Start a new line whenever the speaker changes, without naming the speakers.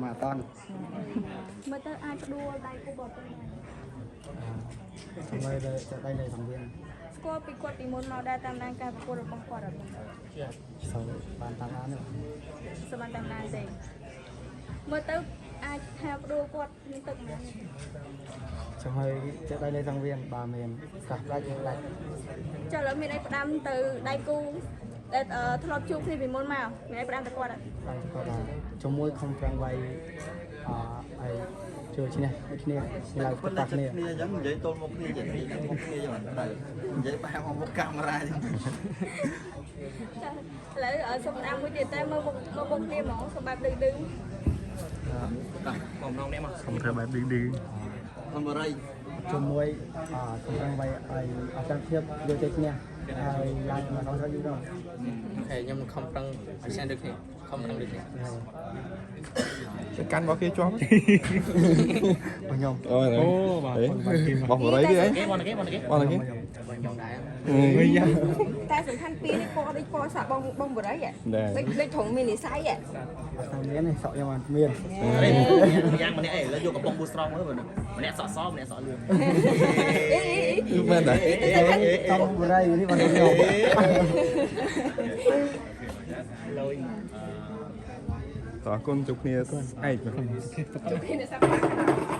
ម៉ារ៉ាតុន។
មើលទៅអាចផ្ដួលដៃគូបរទេសដែរ
សម្រាប់លើដៃលើសង្វៀន។
ស្គាល់ពីគាត់ពីមុនមកដែរតាមដានការប្រកួតរបស់គាត់អត់?
សូវបានតាមដានទេ។
សូវបានតាមដានទេ។មើលទៅអាចថាផ្ដួលគាត់មានទឹកមែន?
ចាំឲ្យចិត្តដៃលើសង្វៀនបើមានកាសផ្ដាច់ផ្ដាច់។
ចុះឥឡូវមានអីផ្ដាំទៅដៃគូដែលធ្លាប់ជួបគ្នាពីមុនមកមានអីផ្ដាំទៅគាត់អត់?
ផ្ដាំទៅគាត់ដែរជាមួយខំប្រឹងវាយអឲ្យជួយឈ្នះដូចគ្នាឡើងផ្តាស់គ្នា
គ្នាអញ្ចឹងនិយាយទល់មុខគ្នានិយាយមុខគ្នាអញ្ចឹងទៅនិយាយបែរមកមុខកាមេរ៉ាអញ្ចឹង
ចាឥឡូវសុំផ្ដាំមួយទៀតតែមើលមុខមើលមុខគ្នាហ្មងសុំបែបឌឺឌឺ។
តោះមកម្ដងនេះមក
សុំធ្វើបែបឌឺឌឺ
ធម្មរី។
ជាមួយអខំប្រឹងវាយឲ្យអត់ភាពយកជ័យឈ្នះហើយឡើងមកក្នុងស្រុកយូរដល់
OK ខ្ញុំខំប្រឹងឲ្យឈ្នះដូចគ្នាខំប្រឹងដូចគ្នា
ទៅកាន់របស់គេជាប់
របស់ខ្ញុំ។
អូ
អូបាទ
បោះបរិយគេអី
គេបងគេបងគេ
បោះគេ
ខ្ញុំដែរ
វិញយ៉ា
តែសំខាន់ពីរនេះពណ៌ដូចពណ៌សាក់បងបងបរិយហ៎
ដែរ
ដូចដូចត្រង់មាននិស័យហ៎
អត់តែមានទេសក់ខ្ញុំអត់មាន
យ៉ាងម្នាក់ឯងឥឡូវយកកំប៉ុងប៊ូស្រង់មើលម្នាក់សក់សម្នាក់សក់លឿង
អីអី
មែនដែរ
តំបរិយនេះបងខ្ញុំ។
លយ
តោះអរគុណជួបគ្នាស្អែកបាទ
ជួបគ្នានៅសប្តាហ៍ក្រោយ។